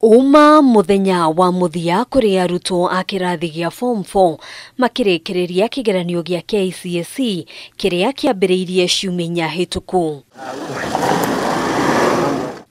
Uma muthenya wa muthia kuri arutwo a kĩrathi gĩa form 4 makĩrĩkĩrĩria kĩgeranio gĩa KCSE kĩrĩa kĩambĩrĩirie ciumia inya hĩtũku.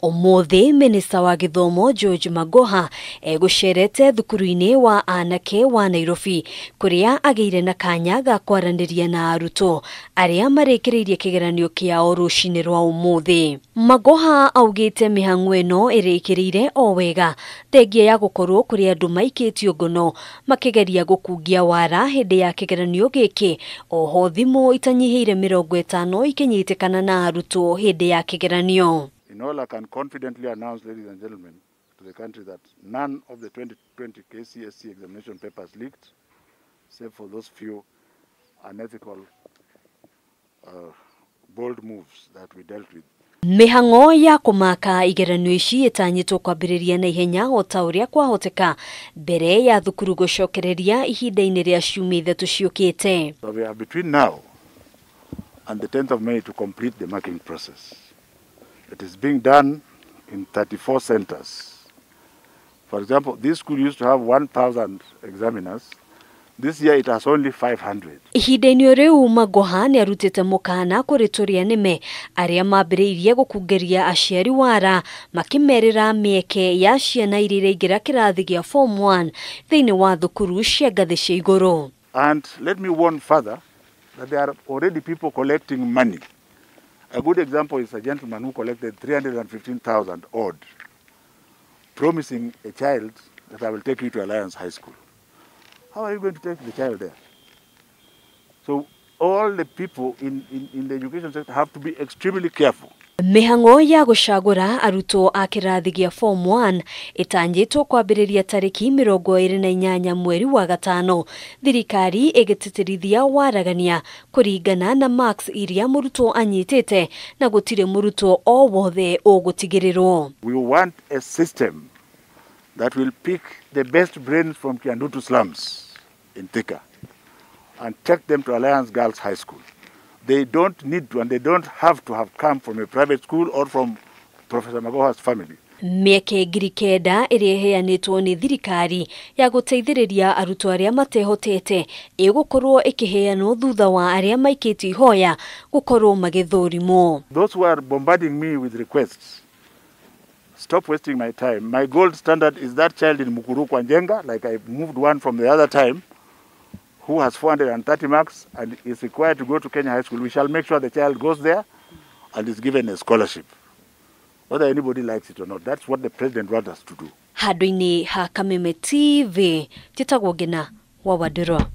Ũmũthĩ minista wa gĩthomo George Magoha egũcerete thukuru-inĩ wa anake wa Nairobi kũrĩa agĩire na kanya ga kwaranĩria na arutwo arĩa marĩkĩrĩirie kĩgeranio kĩao rũcinĩ rwa ũmũthĩ. Magoha augĩte mĩhang'o ĩno ĩrĩkĩrĩire o wega thengia ya gũkorwo kũrĩ andũ maikĩtio ngono makĩgeria gũkungia wara hĩndĩ ya kĩgeranio gĩkĩ, oho thimũ itanyihĩire 50 ikĩnyitĩkana na arutwo hĩndĩ ya kĩgeranio. In all, I can confidently announce, ladies and gentlemen, to the country that none of the 2020 KCSE examination papers leaked, save for those few unethical, bold moves that we dealt with. Mĩhang'o ya kũmaka igeranio ici ĩtanyĩtwo kwambĩrĩria na ihenya o ta ũrĩa kwahoteka mbere ya thukuru gũcokereria ihinda-inĩ rĩa ciumia ithatũ ciũkĩte. So we have between now and the 10th of May to complete the marking process. It is being done in 34 centers. For example, this school used to have 1,000 examiners. This year it has only 500. Ihinda-inĩ rĩu Magoha nĩ arutĩte mũkana kũrĩ tũrĩa nĩme arĩa mambĩrĩirie gũkungeria aciari wara makĩmerĩra mĩeke ya ciana iria iraingĩra kĩrathi gĩa form 1 thĩinĩ wa thukuru cia ngathĩ cia igũrũ. And let me warn further that there are already people collecting money. A good example is a gentleman who collected 315,000 odd, promising a child that I will take you to Alliance High School. How are you going to take the child there? So all the people in the education sector have to be extremely careful. Mĩhang'o ya gũcagũra arutwo a kĩrathi gĩa form 1 ĩtanyĩtwo kwambĩrĩria tarĩki 28 mweri wa gatano, thirikari ĩgĩtĩtĩrithia waragania kũringana na marks iria mũrutwo anyitĩte na gũtirĩ mũrutwo o wothe ũgũtigĩrĩrwo. We want a system that will pick the best brains from Kiandutu slums in Thika and take them to Alliance Girls High School. They don't need to and they don't have to have come from a private school or from Professor Magoha's family. Mĩeke 9,000 ĩrĩa ĩheanĩtwo nĩ thirikari ya gũteithĩrĩria arutwo arĩa matehotete ĩgũkorwo ĩkĩheanwo thutha wa arĩa maikĩtie ihoya gũkorwo magĩthũrimwo. Those who are bombarding me with requests, stop wasting my time. My gold standard is that child in Mukuru kwa Njenga, like I moved one from the other time, who has 430 marks and is required to go to Kenya High School. We shall make sure the child goes there and is given a scholarship. Whether anybody likes it or not, that's what the president wants us to do. Handũ-inĩ ha Kameme TV, njĩtagwo Ngina wa Wandũrũ.